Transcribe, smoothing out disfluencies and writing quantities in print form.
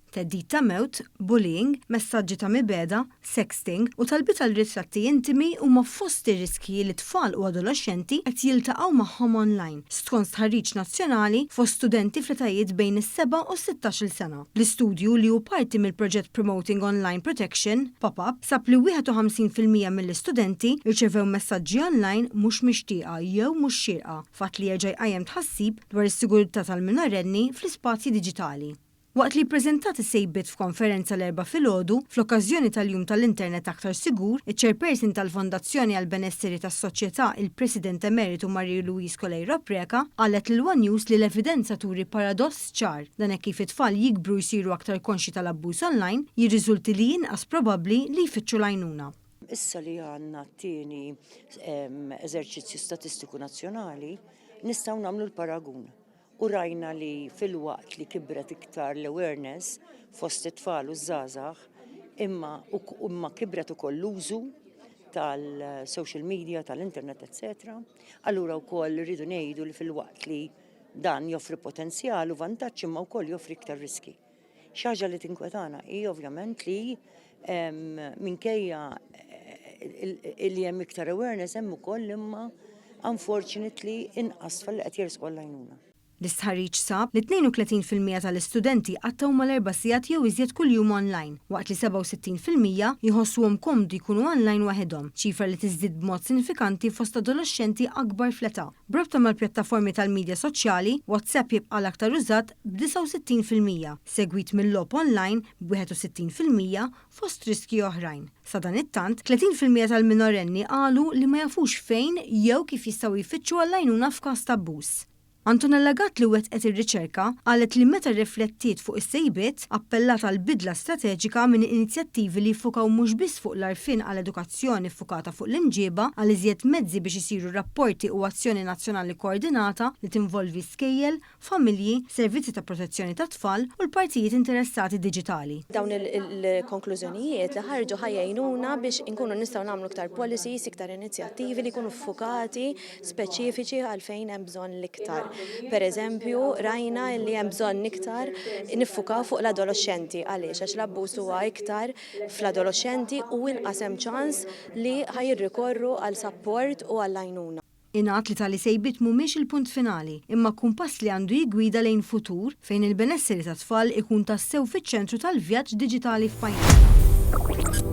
Theddid ta' mewt, bullying, messaġġi ta' mibegħda, sexting, u talbiet għal ritratti intimi huma fost ir-riskji li tfal u adoloxxenti qed jiltaqgħu magħhom online, skont stħarriġ nazzjonali fost studenti fl-etajiet bejn is-seba' u s-sittax-il sena. L-istudju, li hu parti mill-proġett Promoting Online Protection, Pop-Up, sab li 51% mill-istudenti rċevew messaġġi online mhux mixtieqa jew mhux xierqa, fatt li jerġa' jqajjem tħassib dwar is-sigurtà tal-minorenni fl-ispazji diġitali. Waqt li ppreżentat is-sejbiet f'konferenza l-Erbgħa filgħodu, fl-okkażjoni tal-Jum tal-Internet Aktar Sigur, iċ-Chairperson tal-Fondazzjoni għall-Benesseri tas-Soċjetà, il-President Emeritu Marie Louise Coleiro Preca, qalet lil one News li l-evidenza turi paradoss ċar, dan hekk kif it-tfal jikbru jsiru aktar konxji tal-abbuż online, jirriżulti li inqas probabbli li jfittxu l-għajnuna. Issa li għandna t-tieni eżerċizzju statistiku nazzjonali, nistgħu nagħmlu l-paragun. U rajna li filwaqt li kibret iktar l-awareness fost it-tfal u ż-żgħażagħ, imma imma kibret ukoll l-użu tal-social media, tal-internet, etc. Allura wkoll rridu ngħidu li filwaqt li dan joffri potenzjal u vantaġġ imma wkoll joffri iktar riski. Xi ħaġa li tinkwetana hi ovvjament li minkejja li hemm iktar awareness hemm ukoll imma unfortunately inqas tfal li qed jersqu għall-għajnuna. L-istħarriġ sab li 32% tal-istudenti qattgħu mal-erba' sigħat jew iżjed kuljum online, waqt li 67% jħossuhom komdi jkunu online waħedhom, ċifra li tiżdied b'mod sinifikanti fost adoloxxenti akbar fl-età. B'rabta mal-pjattaformi tal-midja soċjali, WhatsApp jibqa' l-aktar użat b'69%, segwit mil-logħob online b'61% fost riskji oħrajn. Sadanittant, 30% tal-minorenni qalu li ma jafux fejn jew kif jistgħu jfittxu għall-għajnuna f'każ ta' abbuż. Antonella Gatt li wettqet ir-riċerka qalet li meta rriflettiet fuq is-sejbiet, appellat għal bidla strateġika minn inizjattivi li jiffukaw mhux biss fuq l-għarfien għal edukazzjoni ffukata fuq l-imġieba għal iżjed mezzi biex isiru rapporti u azzjoni nazzjonali koordinata li tinvolvi skejjel, familji, servizzi ta' protezzjoni tat-tfal u l-partijiet interessati diġitali. Dawn il-konklużjonijiet li ħarġu ħa jgħinuna biex inkunu nistgħu nagħmlu iktar policies, iktar inizjattivi li jkunu ffukati speċifiċi għal fejn hemm bżonn l-iktar. Per eżempju, rajna li hemm bżonn iktar niffukaw fuq l-adoloxxenti. Għaliex? Għax l-abbuż huwa iktar fl-adoloxxenti u inqas hemm ċans li ħa jirrikorru għal sapport u għall-għajnuna. Ingħad li tali sejbiet mhumiex il-punt finali, imma kumpass li għandu jiggwida lejn futur fejn il-benesseri tat-tfal ikun tassew fiċ-ċentru tal-vjaġġ diġitali f'pajjiżna.